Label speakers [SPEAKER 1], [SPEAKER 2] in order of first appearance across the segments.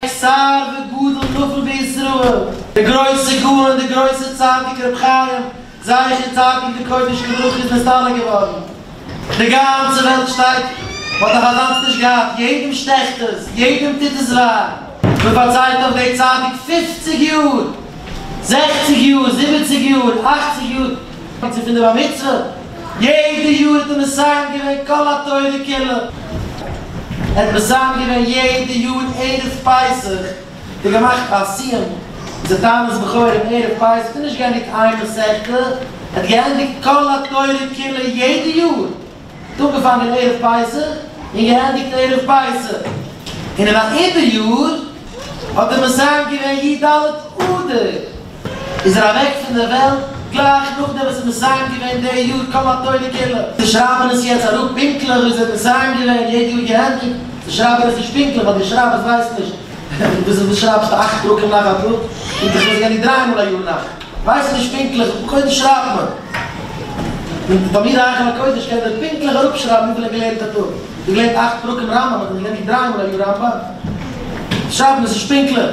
[SPEAKER 1] שר וגדול נפל בישראל, דער גרויסער גאון, דער גרויסער צדיק רבי חיים זכר צדיק וקדוש לברכה איז נסתלק געווארן, די גאנצע וועלט שטייט, מען האט נאך אזאנס נישט געהאט, יעדעם שטעכט עס, יעדעם טוט עס וויי, מען פארציילט אויף די צדיק פופציג יאר, זעכציג יאר, זיבעציג יאר, אכציג יאר, צו פון די בר מצוה, יעדע יאר האט ער מסיים געווען כל התורה כולה, ער האט מסיים געווען יעדע יאר ערב פסח, האט ער געמאכט א סיום, איז א תענית בכורים ערב פסח, האט ער נישט געענדיגט איין מסכתא, ער האט געענדיגט כל התורה כולה יעדע יאר, האט אנגעפאנגען ערב פסח און געענדיגט ערב פסח, און אין א איבער יאר האט ער מסיים געווען י ד אדר. איז ער אוועק פון דער וועלט גלייך נאכדעם וואס ער האט מסיים געווען די יאר כל התורה כולה. זיי שרייבען עס יעצט אראפ פונקטליך וויאזוי ער האט מסיים געווען יעדע יאר געענדיגט, זיי שרייבען עס נישט פונקטליך ווייל די שרייבערס ווייסט נישט וואס וואס שרייבסטו אכט פרקים נאך א טאג, פונקטליך וואס געענדיגט דריי מאל א יאר נאך ווייסט נישט פונקטליך, קודם שרייבט מען און די תלמידי היכל הקודש קען דיר פונקטליך אראפשרייבן וויפיל ער האט געלערנט א טאג, האט ער געלערנט אכט פרקים רמב ם האט ער געענדיגט דריי מאל א יאר רמב ם, שרייבט מען עס נישט פונקטליך.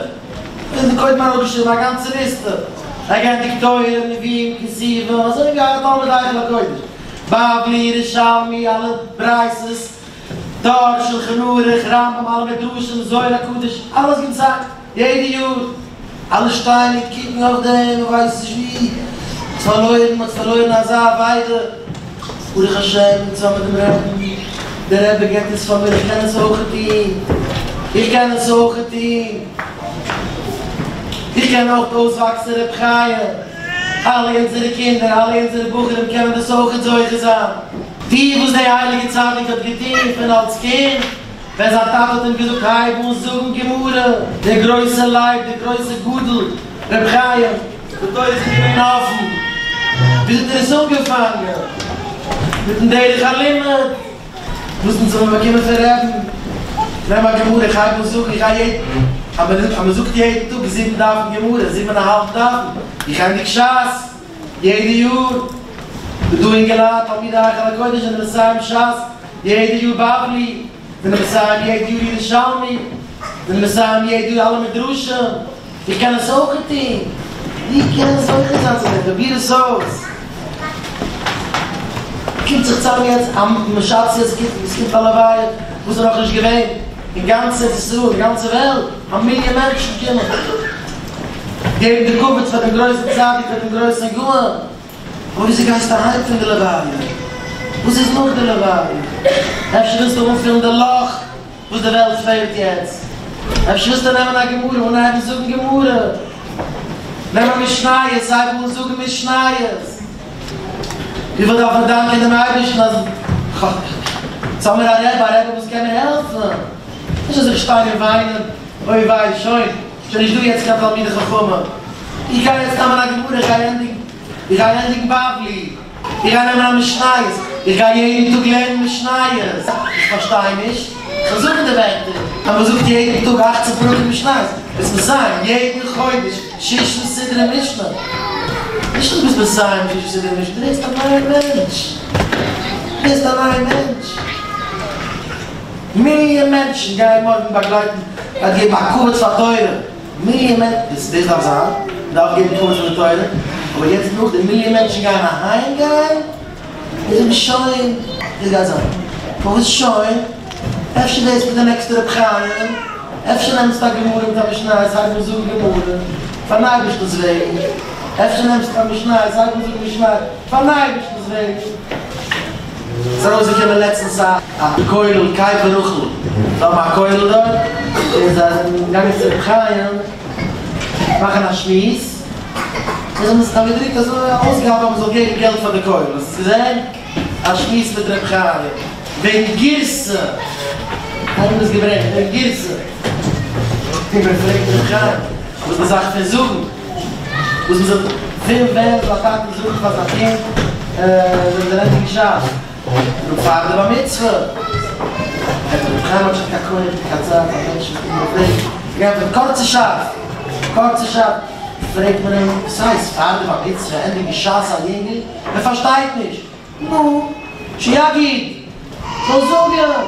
[SPEAKER 1] איז די קודם אראפגעשריבן א גאנצע ליסטע, געענדיגט תורה, נביאים, כתובים, אזוי ווי א תלמיד היכל הקודש, בבלי, ירושלמי, אלע ברייתות, טור, שלחן ערוך, רמב ם, אלע מדרשים, זוהר הקדוש, אלעס געצייגט, יעדע יאר, אלע שטייען און קוקן אויף דעם, מען ווייסט נישט ווי, מ'האט פארלוירן, מ'האט פארלוירן אזא אבידה, ברוך השם, אונז האבן דעם רעבן, דער רבי געבט עס פאר מיר, איך קען עס אויכעט טון, איך קען עס אויכעט טון. איך קען אויך אויסוואקסן ר' חיים, אלע אונזערע קינדער, אלע אונזערע בחורים קענען דאס אויכעט זוכה זיין. טו וואס דער הייליגער צדיק האט געטון פון אלס קינד, ווען זיין טאטע האט אים געזאגט הייב אן זאגן גמרא, דער גרויסער לייב, דער גרויסער גדול ר' חיים, די תורה איז געווען אפן, וויאזוי האט ער עס אנגעפאנגען? מיטן דרך הלימוד. וואס אונז האבן באקומען פון רעבן, נעם א גמרא, איך הייב אן זאגן, איך גיי יעדן, אז מען אז מען זאגט יעדן טאג זיבן דפים גמרא, זיבן און א האלב דפים, איך ענדיג שס יעדע יאר, ס'דא אינגעלייט תלמידי היכל הקודש זענען מסיים שס יעדע יאר בבלי, זענען מסיים יעדע יאר ירושלמי, זענען מסיים יעדע יאר אלע מדרשים. איך קען עס אויך טון, דו קענסט אויך זיין צו דעם, פרוביר עס אויס. קומט זיך צאם יעצט א משאצ יעצט קומט עס קומט א לוויה וואס איז נאכנישט געווען אין גאנץ ארץ ישראל אין גאנצע וועלט א מיליאן מענטשן קומען געבן די כבוד פאר דעם גרויסן צדיק פאר דעם גרויסן גאון. אבער וויאזוי גייסטו אהיים פון די לוויה? וואס איז נאך די לוויה? אפשר ווילסטו אנפילן די לאך? וואס די וועלט פעלט יעצט. אפשר ווילסטו נעמען א גמרא אנהייבן זאגן גמרא. נעם א משניות הייב אן זאגן משניות. וויפיל דארף מען דאנקען דעם אייבערשטן אז אונז האמיר א רבי, א רבי וואס קען מיר העלפן. נישט אז איך שטיי און וויינען, אוי וויי, שוין, שוין נישט דא יעצט קיין תלמידי חכמים. איך גיי יעצט נעמען א גמרא, איך גיי ענדיגן, איך גיי ענדיגן בבלי. איך גיי נעמען א משניות, איך גיי יעדן טאג לערנען משניות, איך פארשטיי נישט, איך וועל זאגן די ווערטער, אז מען זאגט יעדן טאג אכצן פרקים משניות, ביסט מסיים יעדן חודש שישה סדרי משנה, נישט אז דו ביסט מסיים שישה סדרי משנה, דו ווערסט א נייער מענטש, דו ווערסט א נייער מענטש, מיליאן מענטשן גייען מארגן באגלייטן, גייט געבן א כבוד פאר תורה. מיליאן מענטשן, דאס דאס דארף זיין, מען דארף געבן כבוד פאר די תורה, אבער יעצט נאך די מיליאן מענטשן גייען אהיים גיין, איז אים שוין, דאס גייט זיין, פארוואס שוין? אפשר דאס מיט די נעקסטע רב חיים, אפשר נעמסטו א גמרא מיט א משניות הייב אן זאגן גמרא, פארן אייבערשטנ'ס וועגן, אפשר נעמסטו א משניות הייב אן זאגן משניות, פארן אייבערשטנ'ס וועגן. ס'איז ארויסגעקומען לעצטנס א כולל קבר רחל, זיי האבן א כולל דארט, און זיי זענען געגאנגען צו רבי חיים מאכן א שמועס, און זיי האבן עס געדרוקט אזוי א אויסגאבע אז מ'זאל געבן געלט פאר די כולל, האסט עס געזען? א שמועס מיט רבי חיים וועגן גירסא, איינער האט עס געברענגט, וועגן גירסא, און מען פרעגט רבי חיים וואס די זאך פון זאגן. וואס מ'זאל פון ווען זאל א טאטע זאגן פאר זיין קינד זאל ער ענדיגן שס נאך פאר די בר מצוה? רבי חיים האט שוין קיין כח און קיין צייט פאר מענטשן וואס קומען פרעגן, געענטפערט קורצע שארף, קורצע שארף, פרעגט מען אים וואס הייסט פאר די בר מצוה ענדיגן שס א יונגל? מען פארשטייט נישט, נו, שיגיד, זאל זאגן.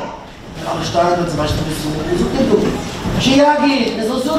[SPEAKER 1] אלע שטייען דארט צו ווייסן וואס זאגט ער דא? שיגיד, ער זאל זאגן.